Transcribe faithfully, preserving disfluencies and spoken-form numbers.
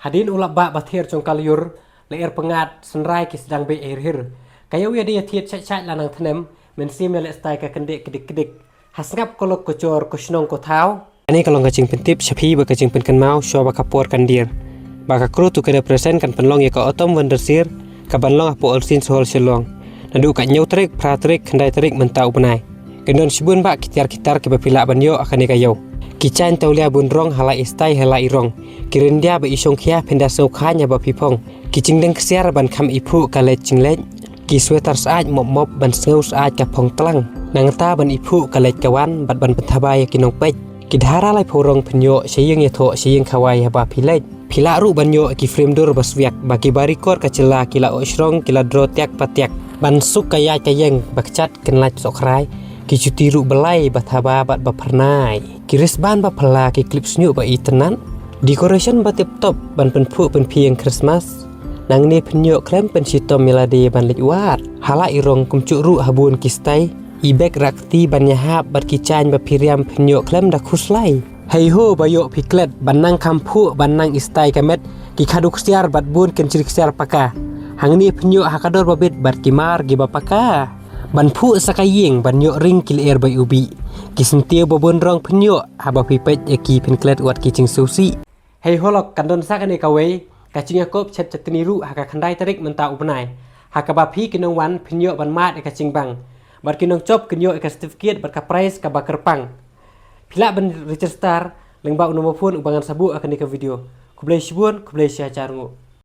Hadien u lapbah ba thiar jong ka lyiur, la er pyngngad synrai ki sdang beh hir hir. Ka ïew ïa dei ïa thied shait shait la nang thnem, mynsiem ïa leh stai ka kyndit kdik kdik. Ha sngap ka lok ka jor ka shnong ka thaw. Kane ka long ka jingpyntip sha phi bad ka jingpynkynmaw shuwa ba ka por kan dier. Ba ka Kru Tukade Present kan pynlong ïa ka Autumn Wonder Series kaban long hapoh Olsien Sohor Shillong. Naduh ka hynñiew tarik, phra tarik, khyndai tarik mynta u bnai. Kan don shibun bah ki tiar ki tar kiba phi lah ban ïoh ha kane ka ïew. Ki jaiñ tawlia bun rong ha la i stai ha la i rong. Ki ryndia bad i shongkhia phin da sngew khaiñ haba phi phong. Ki jingdeng ksiar ban kham iphuh ka leit jingleit. Ki sweater syaid mop mop ban sngew syaid ka phong tlang. Nangta ban iphuh ka leit ka wan bad ban pynthaba ïa ki nongpeit. Ki dhara laiphew rong phin ïoh sha ïing ïathoh sha ïing khawai haba phi leit. Phi lah ruh ban ïoh ki frame dur ba swiak ba ki barikor ka jylla ki la oh shrong ki la draw tiak pa tiak. Ban suk ka ïaid ka ïeng ba kjat kin lait sohkhrai. Ki juti ruh ba lai ba thaba bad ba phyrnai. Ki wristband ba phylla, ki clip shñiuh ba itynnad. Decoration ba tip top ban pynphuh pynphieng Christmas. Nangne phin ïoh khlem pynshitom ïa lade ban leit wad. Ha la i rong kumjuh ruh ha bun ki stai. I bag rakti ban ïahap bad ki jaiñ ba phi riam phin ïoh khlem da khuslai. Hei ho ba ïoh phi klet ban nang kham phuh ban nang i stai ka met, ki khadduh ksiar bad bun kynjri ksiar paka. Hangne phin ïoh ha ka dor ba bit bad ki mar kiba paka. Ban phuh sa ka ïing ban ïoh ring ki lyer ba iwbih. Ki syntiew ba bun rong phin ïoh haba phi peit ïa ki phin klet wat ki jingsngewsih. Hei holok, kan don sa kane kawei ka jingïakob shet jatni ruh ha ka khyndai tarik mynta u bnai. Ha kaba phi ki nongwan phin ïoh ban mad ïa ka jingbang. Bad ki nongjop kin ïoh ïa ka certificate bad ka prize kaba kyrpang. Phi lah ban register lyngba u number phone uba ngan sa buh ha kane ka video. Khublei shibun, khublei shihajar nguh.